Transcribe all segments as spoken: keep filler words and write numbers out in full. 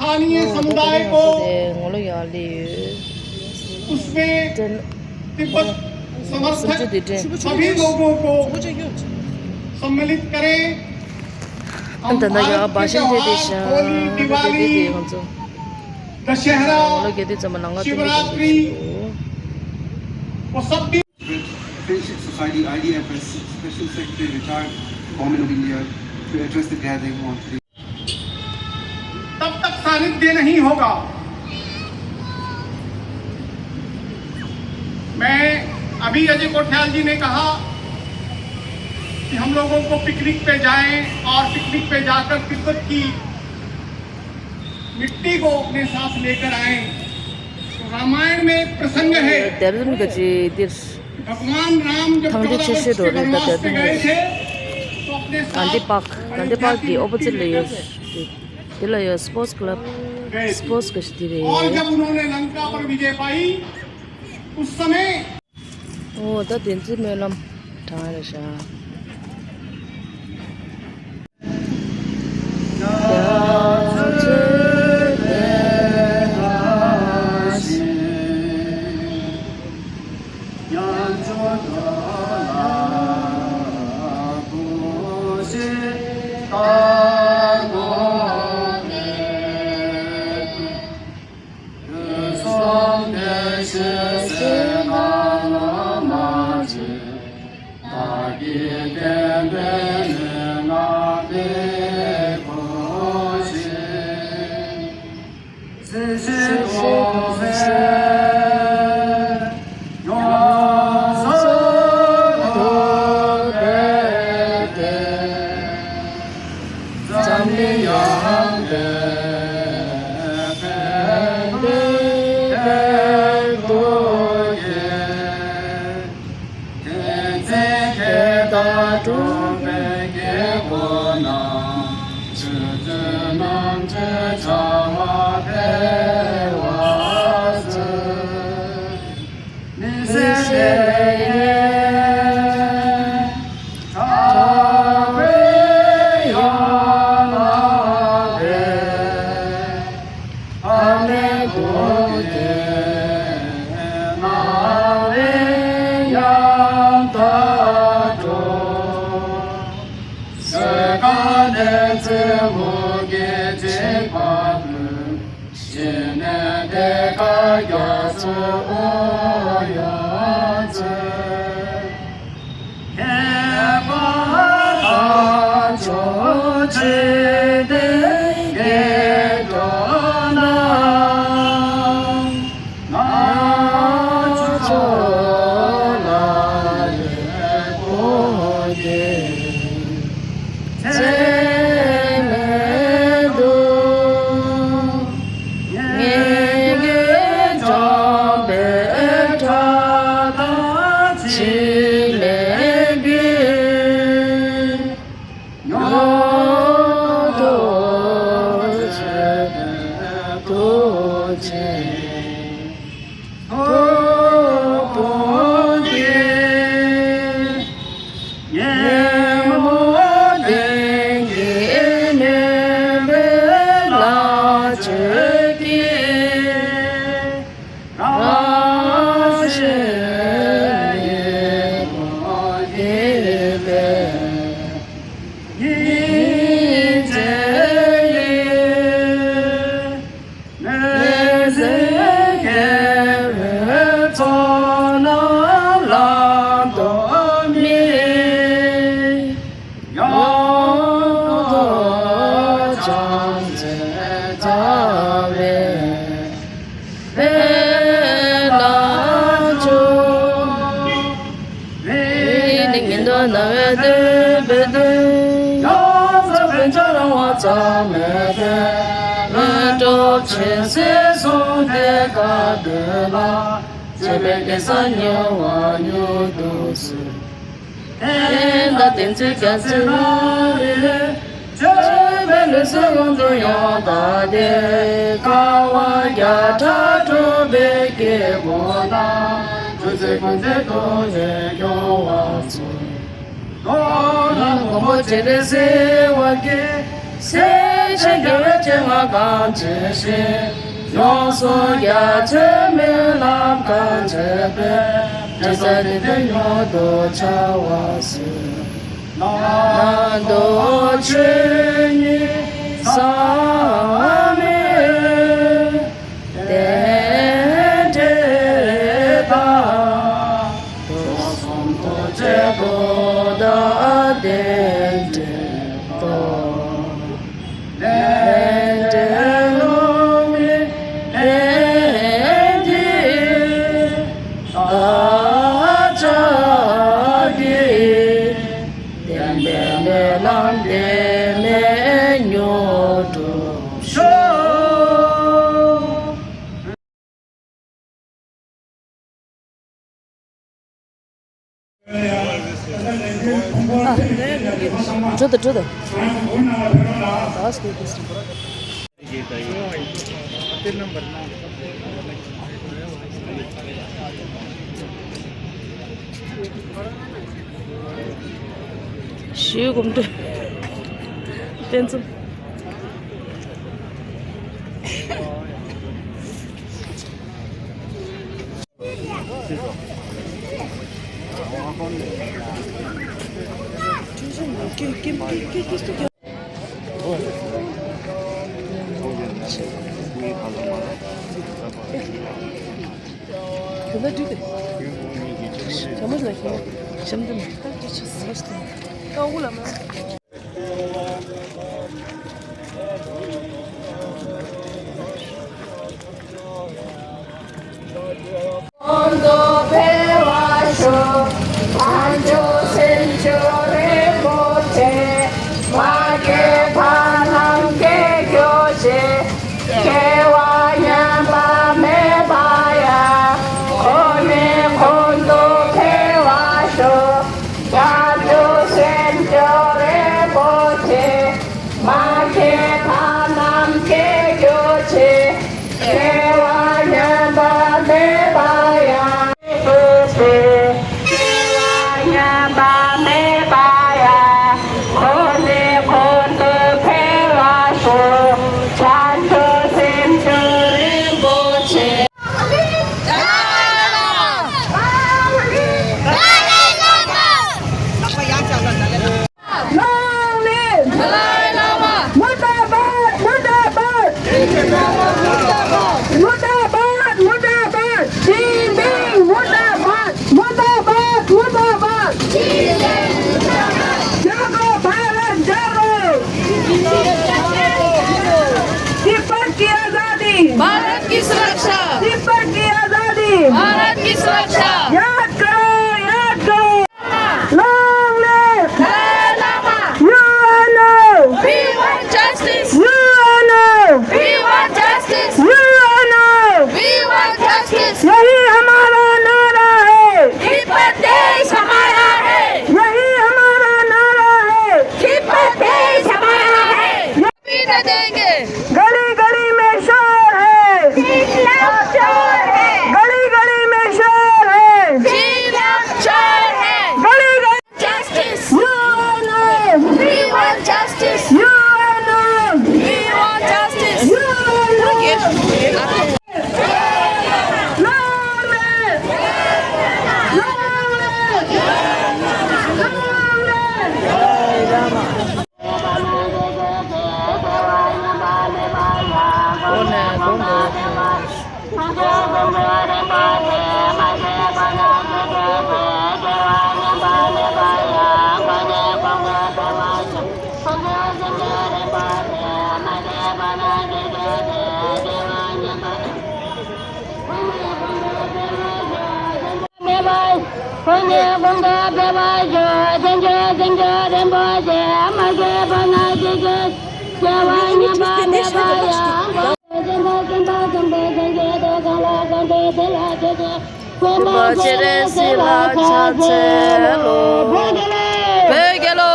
स्थानीय समुदाय को उसमें तिब्बत समर्थक सभी लोगों को सम्मिलित करें। हम भारत के त्योहार होली, दिवाली, दशहरा, शिवरात्रि, वो सब भी Friendship Society, I D F S, Special Secretary, Retired Government of India, to address the gathering on today. तब तक सानिध्य नहीं होगा। मैं अभी अजय कोठियाल जी ने कहा कि हम लोगों को पिकनिक पे जाएं और पिकनिक पे जाकर तिब्बत की मिट्टी को अपने साथ लेकर आएं। तो रामायण में एक प्रसंग है। ལྡེབ་རིམ་གྱི་འདིར་ཐང་འདི་ཆེ་ཤོས་འགྲོ་རེད། ད་ལྡེབ་རིམ་གྱི་ག་འདི་པག་ག་འདི་པག་གི་ཨོ་པོ་ཛིཊ་ལ་ཡོད། དེ་ལ་ཡོད་སི་པོར་ཊི་ཀ་ལབ། སི་པོར་ཊི་ག་ཞིག་དེ་རེད། ཨོ་ད་བདེན་ཚིག་སྨོན་ལམ་དྲང་རེད་ཤག་ཞེས་དགེ་བའི་བྱ་བ་གང་བྱས་ཤིང་། ཡོངས་སུ་རྒྱ་ཆེར་སྨོན་ལམ་གང་བྱས་པའི། འབྲས་བུ་དེ་ཉིད་མྱུར་དུ་འཆར་བར་ཤོག། ནང་དུ་ཆོས་ཉིད་ཟབ་མོའི་རྟེན་འབྲེལ་དང་། དུས་གསུམ་ཐུགས་རྗེའི་ཐུགས་དམ་རྟེན་འབྲེལ་དང་། ལས་འབྲས་རློམ་མེད་ལྷན་ཅིག་བདག་ཅག་གི། བདེན་པའི་སྨོན་ལམ་དེ་ནི་མྱུར་འགྲུབ་ཤོག། འགྲོ་དང་འགྲོ་དང་། ཞུས་གོམ་བགྲོད་བསྟན་འཛིན། གོང་དུ་འཕེལ་བར་ཤོག། བྱང་ཆུབ་སེམས་མཆོག་རིན་པོ་ཆེ། མ་སྐྱེས་པ་རྣམས་སྐྱེ་གྱུར་ཅིག། སྐྱེ་བ་ཉམས་པ་མེད་པ་ཡང་། ཁོ་ནས་གོང་དུ་འཕེལ་བར་ཤོག། བྱང་ཆུབ་སེམས་མཆོག་རིན་པོ་ཆེ། མ་སྐྱེས་པ་རྣམས་སྐྱེ་གྱུར་ཅིག། སྐྱེ་བ་ཉམས་པ་མེད་པ་ཡང་། སྐྱེ་བ་ཉམས་པ་མེད་པ་ཡང་། ཁོ་ནས་གོང་དུ་འཕེལ་བར་ཤོག། བྱང་ཆུབ་སེམས་མཆོག་རིན་པོ་ཆེ། Long live! Dalai Lama! Murdabad! Murdabad! Murdabad! Murdabad! Jinping! Murdabad! Murdabad! Murdabad! जागो भारत जागो! तिब्बत की आजादी! भारत की सुरक्षा! तिब्बत की आजादी! भारत की सुरक्षा! याद करो, याद करो! Long live! Dalai Lama! U N O! We want justice! U N O! We want justice! U N O! We want justice! यही हमारा नारा है! तिब्बत देश हमारा है! यही हमारा नारा है! तिब्बत देश हमारा है! पीने देंगे। गली गली में शोर है। चीन शोर है। गली गली में शोर है। चीन शोर है। गली गली Justice. U N O. We want justice. U N O. We want justice. U N O. Long live! Long live! Long live! མེད་པར། ཁོང་གི་དགོངས་དག་འབད་པར་ཞུ། བཙན་བྱོལ་བཙན་བྱོལ་རིན་པོ་ཆེ། མ་སྐྱེས་པ་ན་གཅིག་གི་སྐྱེ་བ་ཉམས་པ་མེད་པ་ཡང་། བཙན་པ་བཙན་པ་བཙན་པོ་བཙན་བྱོལ་དུ་གང་ལ་གང་འདུལ་དེ་ལ་ཆོས་ཀྱི་སྐུ་མ་སྤྱན་རས་གཟིགས་ལ་ཕྱག་འཚལ་ལོ། བོད་རྒྱལ་ལོ།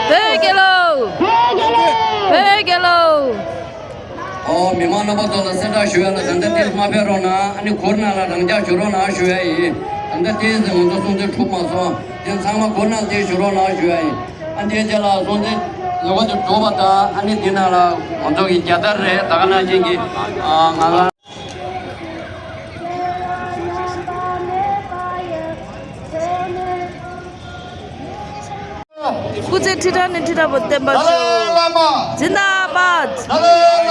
བོད་རྒྱལ་ལོ། བོད་རྒྱལ་ལོ། ཨོ། མི་མང་རྣམ་པ་ཚོ་ལ་གསལ་བསྒྲགས་ཞུ་ཡ་ལ། ད་ལྟ་དེ་མ་ཕེབས་རོགས་གནང་། ཨ་ནི་གུར་ནང་ལ་རང་འཇགས་བཞུགས་རོགས་གནང་ཞུ་ཡ་ཡིན། ད་ལྟ་དེ་ང་ཚོ་སྲུང་བརྩི་གྲུབ་མ་སོང་། དེ་ཚང་མ་གུར་ནང་དེ་བཞུགས་རོགས་གནང་ཞུ་ཡ་ཡིན། ཨ་ནི་དེ་རྗེས་ལ་སྲུང་བརྩི་ ལོ་ག་ཚོད་འགྲོ་བ་དང་ཨ་ནི་འདི་ནང་ལ་ང་ཚོ་གི་རྒྱལ་དར་རེད། ད་ག་ནང་བཞིན་གྱི་ང་ལ། སྐུ་ཚེ་ཁྲི་ཕྲག་ནས་ཁྲི་ཕྲག་པོ་བརྟན་པར་ཤོག། ཛིན་དཱ་བཱད།